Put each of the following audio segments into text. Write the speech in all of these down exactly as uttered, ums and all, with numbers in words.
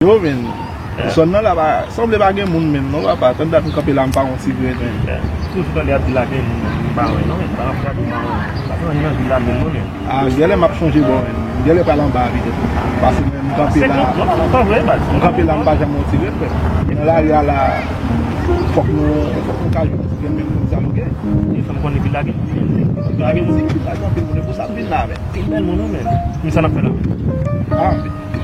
Yo, men. Zòn nan la pa, sanble pa gen moun menm, non, papa. Tann dat m kanpe la, m pa wè yon ti grenn, men. Toujou tande y ap di la gen moun, men m pa wè, non, men. M pa rantre ak moun, pa wè. Pase nan vil la menm, non, men. Ah, genlè m ap chonje bò, men. Genlè pral anba, petèt. Pase mwen, m kanpe la. M kanpe la, m pa janm wè yon ti grenn, frè. Nan lari a la, fòk nou, fòk nou ka jwenn yon ti grenn, menm moun sa nou gen. Li fè m konnen vil la gen moun, men. Vil la gen moun, se ki vil la gen anpil moun, e pou sa m vin la, men. Anpil bèl moun, non, men. Men sa n ap fè la? Ah,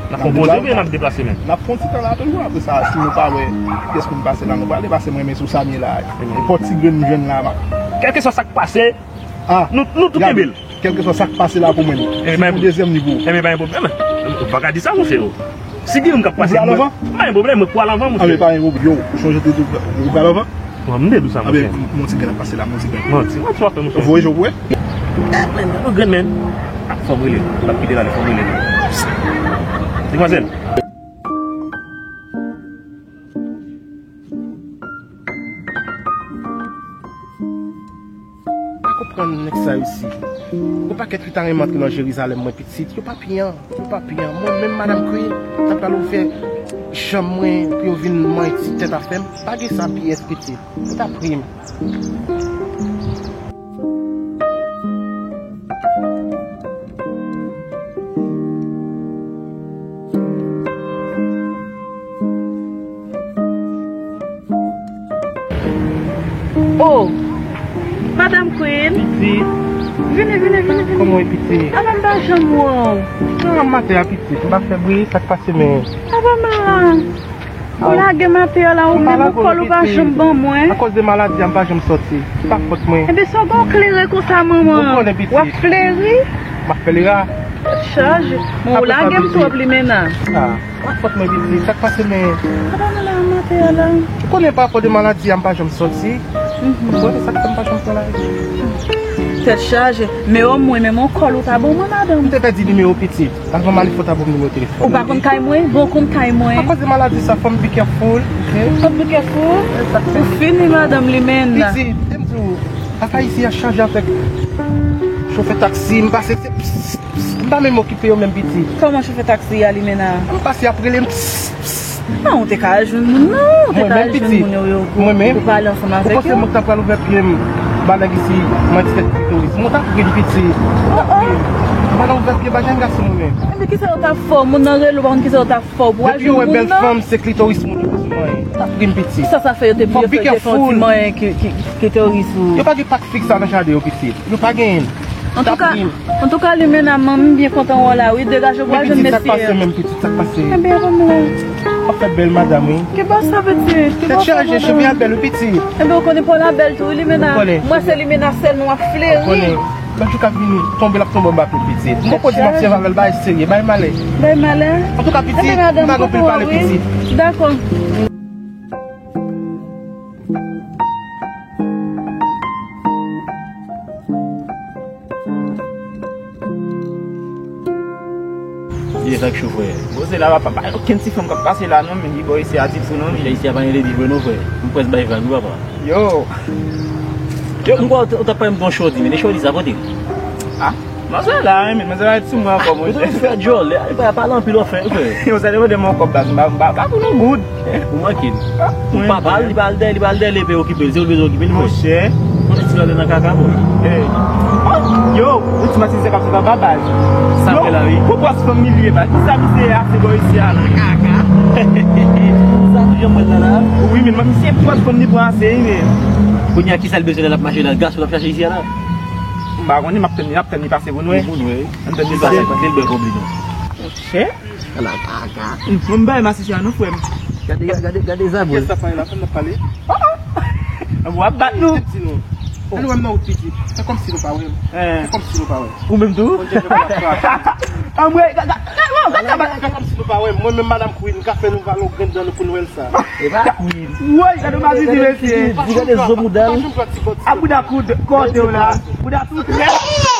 N ap fè yon poze oubyen n ap deplase menm? N ap fè yon ti tan la toujou, apre sa, si nou pa wè pyès moun pase la, nou prale, pase mwen, men sou sa m ye la. Nenpòt ti grenn m jwenn la, m ap... Kèlkeswa sa k pase, ah, nou, nou tou kenbe l. Kèlkeswa sa k pase la pou mwen, si yon dezyèm nivo. Enben, pa gen pwoblèm. Ou pa ka di sa, monchè, yo. Si gen moun k ap pase, mwen, pa gen pwoblèm, mwen pral anvan, monchè. Anben, pa gen pwoblèm. Yo, ou chonje te di ou pral anvan? Bon, m te di w sa, monchè. Anben, m, m wè yon ti grenn ap pase la, m wè yon ti grenn. Manti, manti w ap fè, monchè. Voye je w pou wè. Gad, men, gad, men. Fò m rele l. L ap kite l ale, fò m rele l. Demwazèl. Pa konprann nèg sa yo isi. Gon pakèt ki ta renmen antre nan Jerizalèm mwen pitit, yo pa pyan, yo pa pyan. Mwen menm, Madam Queen, ta pral ouvè janm mwen pou yo vin manti tèt afè m. Pa gen sa pyès pitit. Ou ta pri m. Oh, Madam Queen. Pitit. Vini, vini, vini, vini. Kòman w ye, pitit? Apa m pa janm wè w? Non, maten a, pitit. M pa fè bri, sa k pase, men? Apa m la? Ou lage m atè a la, ou menm ou kòl ou pa janm ban mwen. Akoz de maladi a, m pa janm sòti. Se pa fòt mwen. Enben, sa w gen w klere konsa, manman? Ou konnen, pitit. W ap fleri? M ap fleri a. Tèt chaje. Men ou lage m twòp, Limena. Ah, se pa fòt mwen, pitit. Sa k pase, men? Apa m la, m atè a la? Ou konnen pa rapò de maladi a, m pa janm sòti. Ou konnen sa k fè m pa janm pran lari. Tèt chaje. Men omwen, menm yon kòl ou ta ban mwen, madanm. M te pèdi nimewo, pitit. Avan m ale, fò w ta ban m nimewo telefòn. Ou pa konn kay mwen? Bon, ou konn kay mwen. Akoz de maladi sa, fò m be careful, ok? Fò m be careful? Ou fini, madanm, Limena. Pitit, te m di w, ak Ayisyen an chaje avèk chofè taksi, m pase, se, pss, pss, m pa menm okipe yo menm, pitit. Kòman chofè taksi a, Limena? M pase ap rele m, pss, pss. Non, ou te ka al jwenn moun, non, ou te ka al jwenn moun yo, yo, pou, pou pale ansanm avèk yo. Ou panse mwen t ap pral ouvè pye m ba nèg isi, mwen ti fè klitoris. Mwen t ap ri m, pitit. Mwen t ap ri m. Mwen t ap ouvè pye ba jèn gason mwen menm. Enben, kisa yo t ap fè w? Moun nan rele w, pa konn kisa yo t ap fè w pou al jwenn moun nan? Depi yo wè bèl fanm, se klitoris moun yo pou ti manyen. T ap ri m, pitit. Sa, sa fè yo te bliye fè ti manyen ki, ki, ki klitoris ou. Yo pa gen pak fiks sa nan jaden yo, pitit. Yo pa genyen. Antouka, antouka, Limena, manmi byen kontan wè w la, wi. Degaje w pou al jwenn mesye a. Men pitit, sa k pase menm, pitit, sa k pase? Enben, anmwey. W ap fè bèl madanm, wi. Ki bò sa, pitit? Ki bò sa, madanm? Tèt chaje, cheve a bèl, wi, pitit. Enben, ou konnen pa w la bèl tou, wi, Limena. Ou konnen. Mwen, se Limena sèl non, w ap fleri. Ou konnen. Lòt jou k ap vini, tonbe l ap tonbe anba pye w, pitit. M poko di m ap sèvi avè l, bagay serye, bay malè. Bay malè? Antouka, pitit, m pa gen anpil pale, pitit. Dakò. Ye, sa k cho, frè. Bon, se la, pa, pa, pa okenn ti fanm k ap pase la, non, men li bò isi a ti tou, non. Ayisyen pa gen depi vre, non, frè. M prèske bay vag, wi, papa. Yo. Yo, m kwè ou t-, ou t ap pale m de yon shorty, men e shorty sa kote? Ah, manzè la, wi, men manzè la ret sou mwen ankò, monchè. Ou toujou fè djòlè, li pa pale anpil, w ap fè, frè. Yo, sa te mande m yon kòb la, m pa, m pa, m pa pou nou goud. Ou manke l. Ou pa pale, li pale dèyè, li pale dèyè, li pe okipe l. Se ou l bezwen okipe l, frè. Monchè. Ou ti gade nan kaka, bò. Yo, ou ti matizè k ap sot anba baz. Sa fè la, wi. Pou pwòs fanm milye, baz. Kisa misye ase bò isi a la? Kaka. Sa tou jan mwen la la. Wi, men misye pwòs fanm li pran ase, wi, men. Kounye a, kisa l bezwen lè l ap mache la? Gason l ap chache isi a la? M pa konnen, m ap tann li, m ap tann li pase pou nou wè. Pou nou wè. M tann li pase. Sa l bwè kòb li non. Monchè. Ala kaka. Mwen m bay masisi a non, frè m. Gade, gade, gade zabòl. Kiyès sa pale la, fè n ap pale. Anmwey, w ap bat nou. Di nou. Ann wè m nan wout pitit. Fè kòmsi nou pa wè m. Fè kòmsi nou pa wè m. Ou menm tou? Anmwey, gade, gade, gade, gade. Fè kòmsi nou pa wè m. Mwen menm, Madam Queen, m ka fè nou vale yon grenn dan nou pou nou wè l sa. E pa Queen. Woy, gade masisi, mesye. Di gade zo bouda l. A bouda koud, kote w la? Bouda tout rèd.